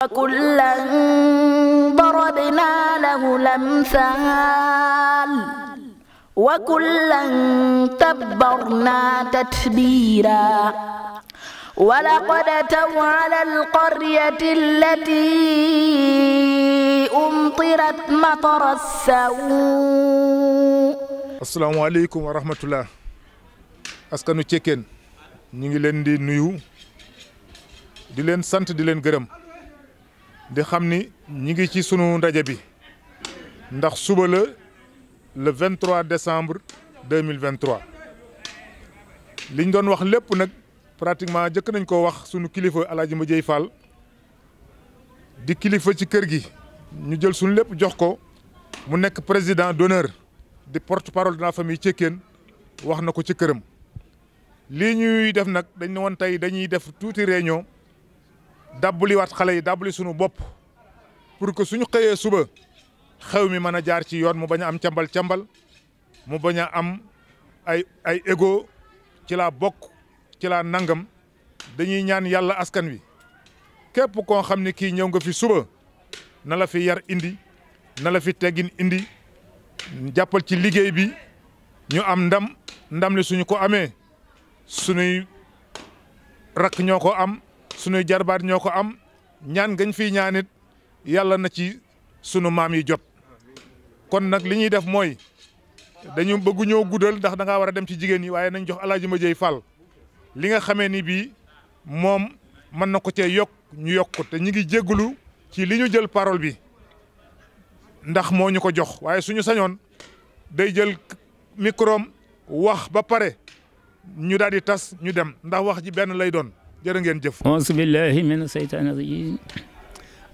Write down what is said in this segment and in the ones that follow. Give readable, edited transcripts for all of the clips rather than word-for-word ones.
وكلا ضربنا له الأمثال وكلا تبرنا تتبيرا ولقد أتوا على القرية التي أمطرت مطر السوء. Assalamu alaikum wa rahmatullah. askanu Cekkeen ñi ngi leen di nuyu di leen sant di leen gërëm di xam ni ñi ngi ci sunu ndaje bi ndax suba la le 23 décembre 2023 liñ doon wax lépp nag pratiquement jëkk nañ ko wax sunu kilifa Alaaji Madieye Fall di kilifa ci kër gi ñu jël sunu lépp jox ko mu nekk président d'honneur di porte-parole de la famille Cekkeen wax na ko ci këram lii ñuy def nag dañ ne woon tey dañuy def tuuti réunion dàbbaliwaat xale yi dàbbali sunu bopp pour que suñu xëyee suba xew mi mën a jaar ci yoon mu bañ a am cambal mu bañ a am ay égo ci laa bokk ci laa nangam dañuy ñaan yàlla askan wi képp koo xam ne kii ñëw nga fi suba na la fi yar indi na la fi teggin indi jàppal ci liggéey bi ñu am ndam li suñu ko amee suñuy rakk ñoo ko am suñuy jarbaat ñoo ko am ñaan ngañ fiy ñaanit yàlla na ci sunu maam yi jot kon nag li ñuy def mooy dañu bëgg ñoo guddal ndax da ngaa war a dem ci jigéen ñi waaye nañ jox Alaaji Madieye Fall li nga xamee ni bii moom mën na ko cee yokk ñu yokk ko te ñu ngi jéggulu ci li ñu jël parole bi ndax moo ñu ko jox waaye suñu sañoon day jël microm wax ba pare ñu daal di tas ñu dem ndax wax ji benn lay doon jërë ngeen jëf. auzu billahi mina seytaani rajiim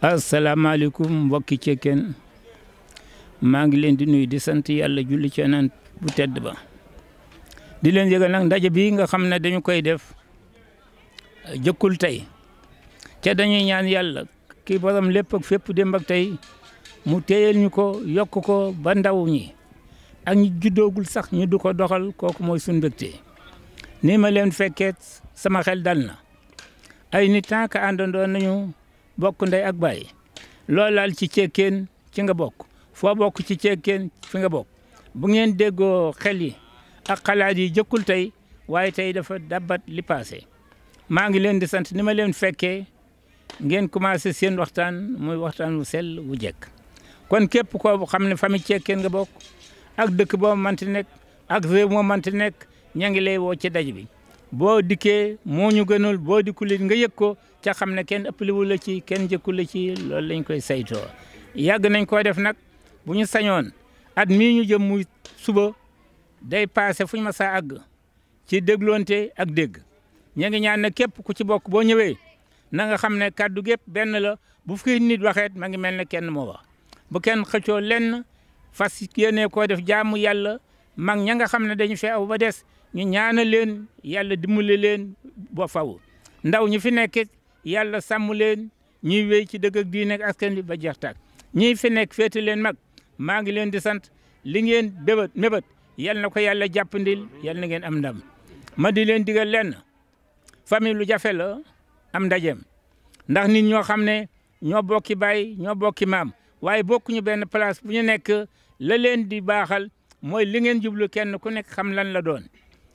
asalaamaaleykum mbokki Cekkeen maa ngi leen di nuyu di sant yàlla julli ci Yonent bu tedd ba di leen yëgal nag ndaje bi nga xam ne dañu koy def jëkkul tey ca dañuy ñaan yàlla kii borom lépp ak fépp démb ak tey mu téyel ñu ko yokk ko ba ndaw ñi ak ñi juddoogul sax ñu du ko doxal kooku mooy suñu mbégte ni ma leen fekkee sama xel dal na ay nit tant que àndandoo nañu bokk ndey ak baay loolu laal ci Cekkeen ci nga bokk foo bokk ci Cekkeen fi nga bokk bu ngeen déggoo xel yi ak xalaat yi jëkkul tey waaye tey dafa dabat li passé maa ngi leen di sant ni ma leen fekkee ngeen commencé seen waxtaan muy waxtaan wu sell wu jekk kon képp koo xam ne famille Cekkeen nga bokk ak dëkk boo manti nekk ak réew moo manti nekk ña ngi lay woo ci daj bi boo dikkee moo ñu gënal boo dikkulit nga yëg ko ca xam ne kenn ëppaliwu la ci kenn jëkku la ci loolu lañ koy saytoo yàgg nañ koo def nag bu ñu sañoon at mii ñu jëm muy suba day passé fu ñu ma saa àgg ci dégloonte ak dégg ña ngi ñaan ne képp ku ci bokk boo ñëwee na nga xam ne kàddu gépp benn la bu fi nit waxeet ma ngi mel ne kenn moo wax bu kenn xëccoo lenn fas yéene koo def jaamu yàlla mag ña nga xam ne dañu fi aw ba des ñu ñaana leen yàlla dimbali leen ba faw ndaw ñi fi nekk yàlla sàmm leen ñuy wéy ci dëgg ak diine ak askan bi ba jeex tàkk ñi fi nekk féete leen mag maa ngi leen di sant li ngeen mébét yal na ko yàlla jàppandil yal na ngeen am ndam ma di leen digal lenn famille lu jafe la am ndajeem ndax nit ñoo xam ne ñoo bokki baay ñoo bokki maam waaye bokkuñu benn place bu ñu nekk la leen di baaxal mooy li ngeen jublu kenn ku nekk xam lan la doon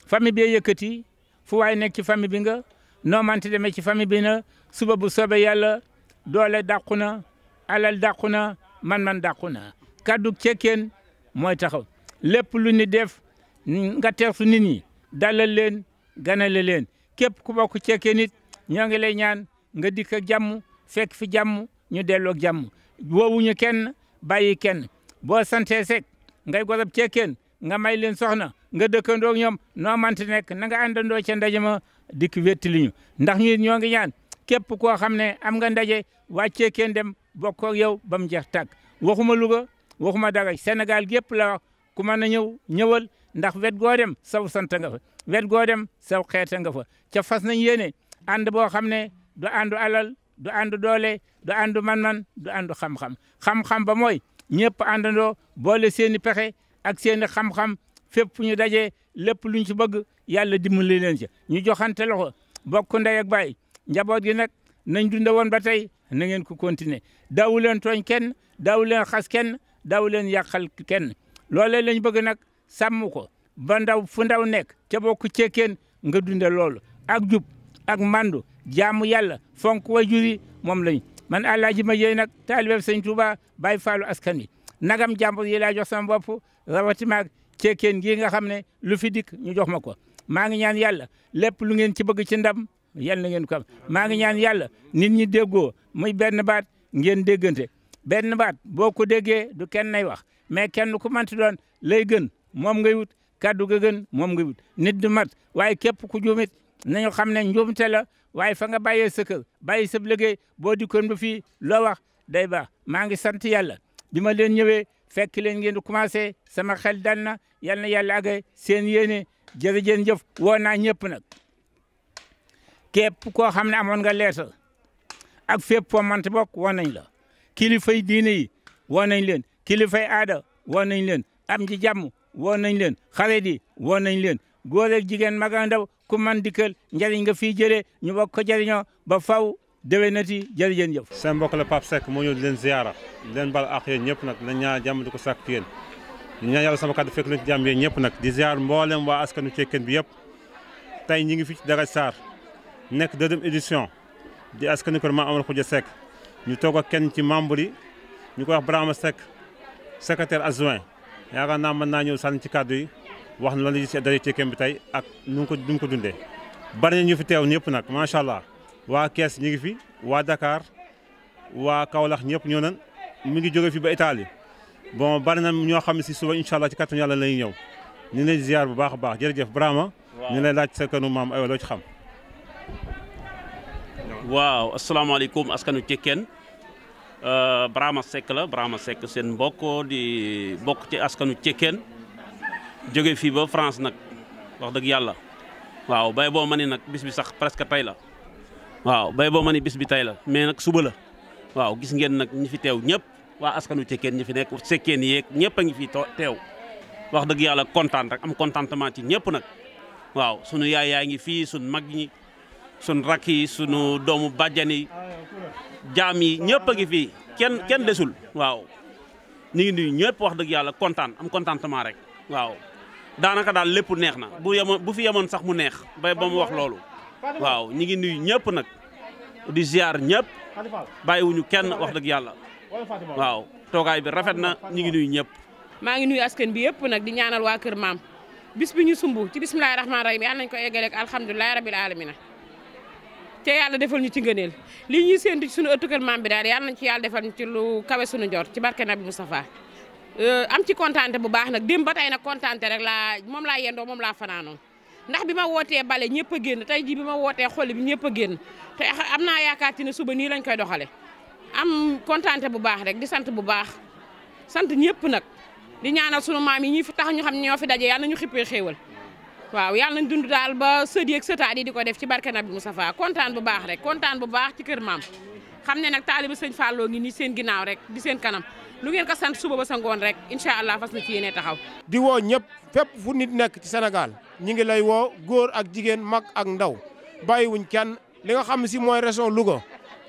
famille bi yëkkati fu waay nekk ci famille bi nga noo manti demee ci famille bi na suba bu soobee yàlla doole dàqu na alal dàqu na man dàqu na kaddu Cekkeen mooy taxaw lépp lu ni def nga teertu nit ñi dalal leen ganale leen képp ku bokk Cekkeen nit ñoo ngi lay ñaan nga dikk ak jàmm fekk fi jàmm ñu delloo ak jàmm woowuñu kenn bàyyi kenn boo santee sek ngay gosab Cekkeen nga may leen soxna nga dëkkandoo ak ñoom noo manti nekk na nga àndandoo ca ndaje ma dikk wettali ñu ndax ñu ñoo ngi ñaan képp koo xam ne am nga ndaje waa Cekkeen dem bokk ak yow ba mu jeex tàgg waxuma Louga waxuma Dagaj Sénégal gépp la wax ku mën a ñëwal ndax wet goo dem saw sant nga fa wet goo dem saw xeeta nga fa ca fas nañ yéene ànd boo xam ne du àndu alal du àndu doole du àndu man-man du àndu xam-xam ba mooy ñëpp àndandoo boole seeni pexe ak seeni xam-xam fépp fu ñu dajee lépp luñ ci bëgg yàlla dimbali leen ci ñu joxante loxo bokk ndey ak baay njaboot gi nag nañ dunda woon ba tey na ngeen ko continuer daawu leen tooñ kenn daawu leen xas kenn daawu leen yàqal kenn loolee lañ bëgg nag sàmm ko ba ndaw fu ndaw nekk ca bokk ceekeen nga dunde loolu ak jub ak mandu jaamu yàlla fonk wajur yi moom lañ man Alaaji ma jëy nag taalibe Sëñ Tuuba Baay Faalu askan wi nagam jàmbur yi laa jox sama bopp rawatina ak ceekeen gii nga xam ne lu fi dikk ñu jox ma ko maa ngi ñaan yàlla lépp lu ngeen ci bëgg ci ndam yal na ngeen ko am maa ngi ñaan yàlla nit ñi déggoo muy benn baat ngeen déggante benn baat boo ko déggee du kenn nay wax mais kenn ku manti doon lay gën moom ngay wut kaddu ga gën moom ngay wut nit du mat waaye képp ku juumit nañu xam ne njuumte la waaye fa nga bàyyee sa kër bàyyi sa liggéey boo dikkoon ba fii loo wax day baax maa ngi sant yàlla bi ma leen ñëwee fekk leen ngeen di commencé sama xel dal na yal na yàlla àggee seen yéene jërëjëf woo naa ñëpp nag képp koo xam ne amoon nga leetal ak fépp foo mënti bokk woo nañ la kilifay diine yi woo nañ leen kilifay aada woo nañ leen am ji jàmm woo nañ leen xarit yi woo nañ leen góor ak jigéen mag ak ndaw ku man dikkal njëriñ nga fii jëlee ñu bokk ko jëriñoo ba faw déwénati jërëjëf. seen mbokk la Pape Seck moo ñëw di leen ziara di leen bal ak yéen ñëpp nag nañ ñaan jàmm di ko sàkk ci yéen di ñaan yàlla sama kàddu fekk leen ci jàmm yéen ñëpp nag di ziar mboolem waa askanu ceekeen bi yëpp tey ñi ngi fi ci Dagaj Sarr nekk 2e édition di askanu kër Maam Amar Khoudia Seck ñu toog ak kenn ci membre yi ñu koy wax Brahma Seck secrétaire adjoint yaakaar naa mën naa ñëw sànni ci kàddu yi wax na lan la gis ci daje ceekeen bi tey ak nu mu ko dundee bari na ñu fi teew ñëpp nag macha allah waa Kees ñi ngi fi waa Dakar waa Kaolack ñëpp ñëw nañ mi ngi jóge fi ba Italie bon bari na ñoo xam ne si suba incha allah ci kàttanu yàlla lay ñëw ñu ngi lay ziar bu baax a baax jërëjëf Brahma. ñu lay laaj sa kanu maam aywa loo ci xam. waaw asalaamaaleykum askanu ceekeen Brahma Seck la Brahma Seck seen mbokk di bokk ci askanu ceekeen jóge fii ba France nag wax dëgg yàlla waaw bay boo ma ni nag bis bi sax presque tey la waaw bay boo ma ni bis bi tey la mais nag suba la waaw gis ngeen nag ñi fi teew ñëpp waa askanu ceekeen ñi fi nekk ceekeen yeeg ñëpp a ngi fi teew wax dëgg yàlla kontaan rek am contentement ci ñëpp nag waaw sunu yaay yaa ngi fii sunu mag ñi sunu rakk yi sunu doomu bàjjan yi jaam yi ñëpp a ngi fii kenn desul waaw ñu ngi nuyu ñëpp wax dëgg yàlla kontaan am contentement rek waaw daanaka daal lépp neex na bu fi yemoon sax mu neex ba mu wax loolu waaw ñu ngi nuyu ñëpp nag di ziar ñëpp bàyyiwuñu kenn wax dëgg yàlla waaw toogaay bi rafet na ñu ngi nuyu ñëpp. maa ngi nuyu askan bi yëpp nag di ñaanal waa Kër Maam bis bi ñu sumb ci bismillahi rahmaani rahim yàlla nañu ko eggaleeg alhamdulilahi rabil alamina te yàlla defal ñu ci ngëneel lii ñuy séentu ci sunu ëttu Kër Maam bi daal yàlla nañ ci yàlla defal ñu ci lu kawe sunu njort ci barke Nabi Moustapha am ci kontaante bu baax nag démb ba tey nag kontaante rek moom laa yendoo moom laa fanaanoo ndax bi ma wootee bale ñëpp a génn tey jii bi ma wootee xolli bi ñëpp a génn te am naa yaakaar ci ne suba nii lañ koy doxale am kontaante bu baax rek di sant bu baax sant ñëpp nag di ñaanal sunu maam yi ñi fi tax ñu xam ñoo fi daje yàlla nañu xippee xéewal waaw yàlla nañ dund daal ba sët yeeg sëtaat yi di ko def ci barke Nabi Moustapha kontaan bu baax rek kontaan bu baax ci Kër Maam xam ne nag taaliba sëñ Fallou ngi nii seen ginnaaw rek di seen kanam lu ngeen ko sant suba ba sa ngoon rek incha allah fas na ci yéene taxaw. di woo ñëpp fépp fu nit nekk ci Sénégal ñi ngi lay woo góor ak jigéen mag ak ndaw bàyyiwuñ kenn li nga xam si mooy région Louga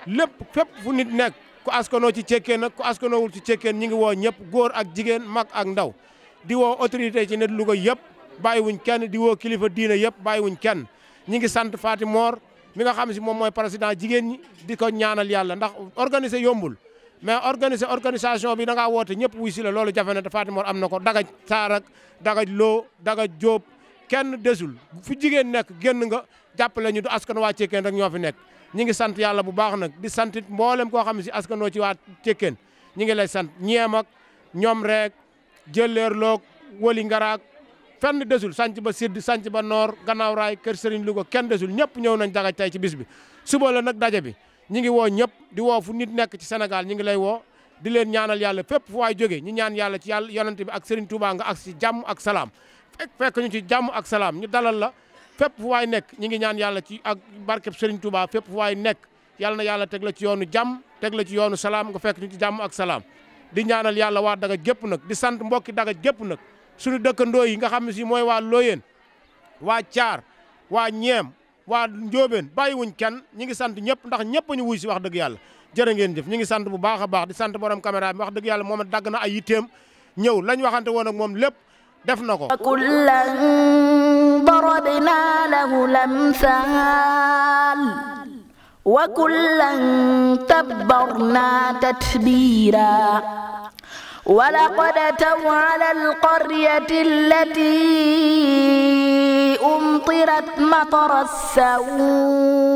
lépp fépp fu nit nekk ku askanoo ci ceekeen nag ku askanoowul ci ceekeen ñi ngi woo ñëpp góor ak jigéen mag ak ndaw di woo autorité ci net Louga yëpp bàyyiwuñ kenn di woo kilifa diine yëpp bàyyiwuñ kenn ñi ngi sant Faty Mor mi nga xam si moom mooy président jigéen ñi di ko ñaanal yàlla ndax organiser yombul mais organisation bi da ngaa woote ñëpp wuy si la loolu jafe na te Faty Mor am na ko Dagaj Sarr ak Dagaj Lo Dagaj Diop kenn desul fu jigéen nekk génn nga jàppale ñu du askan waa ceekeen rek ñoo fi nekk ñi ngi sant yàlla bu baax nag di sant mboolem koo xam si askanoo ci waa ceekeen ñi ngi lay sant ñeem ak ñoom rek jëleer loog woli ngaraak fenn desul sanc ba sidd sanc ba noor gannaaw raay kër Serigne Louga kenn desul ñëpp ñëw nañ Dagaj tey ci bis bi suba la nag daje bi ñi ngi woo ñëpp di woo fu nit nekk ci Sénégal ñi ngi lay woo di leen ñaanal yàlla fépp fu waay jógee ñi ñaan yàlla ci yàlla yonante bi ak Serigne Touba nga ak si jàmm ak salaam fekk ñu ci jàmm ak salaam ñu dalal la fépp fu waay nekk ñi ngi ñaan yàlla ci ak barkeb Serigne Touba fépp fu waay nekk yàlla na yàlla teg la ci yoonu jàmm teg la ci yoonu salaam nga fekk ñu ci jàmm ak salaam di ñaanal yàlla waa Dagaj gépp nag di sant mbokki Dagaj gépp nag suñu dëkkandoo yi nga xam ne si mooy waa Looyeen waa Caar waa Ñeem waa Njóobeen bàyyiwuñ kenn ñi ngi sant ñëpp ndax ñëpp ñu wuy si wax dëgg yàlla jërë ngeen jëf ñu ngi sant bu baax a baax di sant borom caméra bi wax dëgg yàlla moom it dagg na ay yitteem ñëw lañ waxante woon ak moom lépp def na ko. kullan darabna lahu lamsal wa kullan tabbarna tatbira ولقد أتوا على القرية التي أمطرت مطر السوء